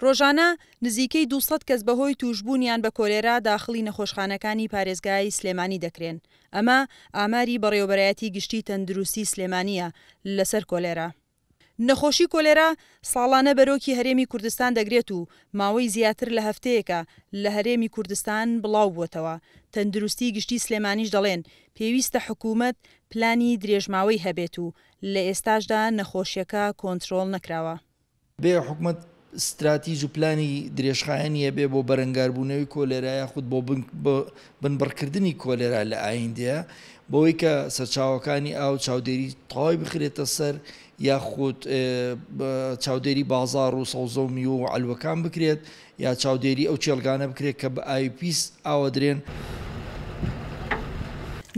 ڕۆژانە نزیکەی 200 کەس بەهۆی تووشبوونیان بە کۆلێرا داخڵی نەخۆشخانەکانی پارێزگای سلێمانی دەکرێن، ئەمە ئاماری بەڕێوەبەرایەتی گشتی تەندروستی سلێمانییە لەسەر کۆلێرا. نەخۆشی کۆلێرا ساڵانە بەرۆکی هەرێمی کوردستان دەگرێت و ماوەی زیاتر لە هەفتەیەکە لە هەرێمی کوردستان بڵاوبووەتەوە، تەندروستی گشتی سلێمانیش دەڵێن، پێویستە حکومەت پلانی درێژماوەی هەبێت و لە ئێستاشدا نەخۆشیەکە کۆنترۆڵ نەکراوە. بێ حکومەت ستراتیج و پلانی درێژخایەنی هەبێ بۆ بەرەنگاربوونەوەی کۆلێرا یاخود بۆ بنبڕکردنی کۆلێرا لە ئایندەیە بەوەی کە سەرچاوەکانی ئاو چاودێری تەواوی بخرێتە سەر یاخود چاودێری بازاڕ و سەوزە و میوە و عەلوەکان بکرێت یا چاودێری ئەو کێڵگانە بکرێت کە بە ئاوی پیس ئاوەدرێن.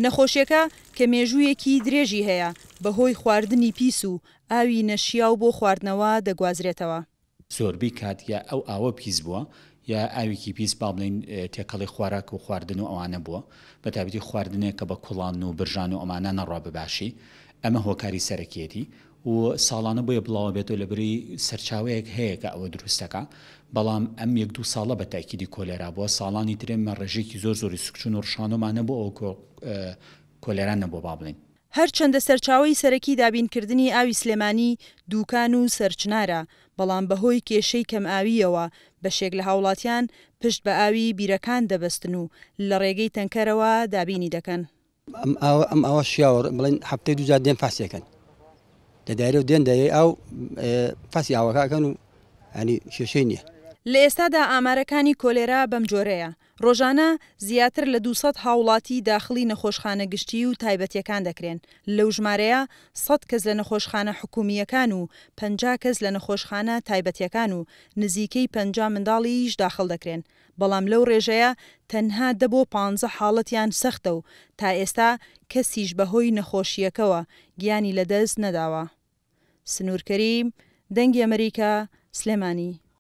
نەخۆشیەکە کە مێژوویەکی درێژی هەیە، بەهۆی خواردنی پیس و ئاوی نەشیاو بۆ خواردنەوە دەگوازرێتەوە. زۆربەی کات یا ئەو ئاوە پیس بووە یا ئاوێکی پیس با بڵێین تێکەڵی خواراک و خواردن و ئەوانە بووە بە تایبەتی خواردنێک کە بە کوڵان و برژان و ئەمانە نەڕوا بە باشی ئەمە هۆکاری سەرەکیەتی و ساڵانە بۆیە بڵاوە بێتەوە لە بری سەرچاوەیەک هەیە کە ئەوە دروستەکە بەڵام ئەم یەک دوو ساڵە بە تاکیدی کۆلێرا بووە ساڵانی ترێمە ڕێژێکی زۆر زۆری سکچون و ڕشانۆمانە بۆ ئەو کۆلێرا نەبووە با بڵێین. هەرچەندە سەرچاوەی سەرەکی دابینکردنی ئاوی سلێمانی دووکان و سەرچنارە، بەڵام بەهۆی کێشەی کەمئاوییەوە بەشێک لە هاوڵاتیان پشت بە ئاوی بیرەکان دەبەستن و لە ڕێگەی تەنکەرەوە دابینی دەکەن. ئەم ئاوە ئەم ئاوە شیاوە بڵێن هەفتەی دوو جار دێن فەحسی ئەکەن لە دایرە و دێن دایرەی ئاو فەحسی ئاوەکە ئەکەن و ینی کێشەی نییە. لە ئێستادا ئامارەکانی کۆلێرا بەمجۆرەیە، ڕۆژانە زیاتر لە 200 هاوڵاتی داخڵی نەخۆشخانە گشتیی و تایبەتییەکان دەکرێن، لەو ژمارەیە 100 کەس لە نەخۆشخانە حکومییەکان و 50 کەس لە نەخۆشخانە تایبەتییەکان و نزیکەی 50 منداڵیش داخڵ دەکرێن، بەڵام لەو ڕێژەیە تەنها دە بۆ پانزە حاڵەتیان سەختە و تا ئێستا کەسیش بەهۆی نەخۆشییەکەوە گیانی لەدەست نەداوە. سنوور کەریم، دەنگی ئەمەریکا، سلێمانی.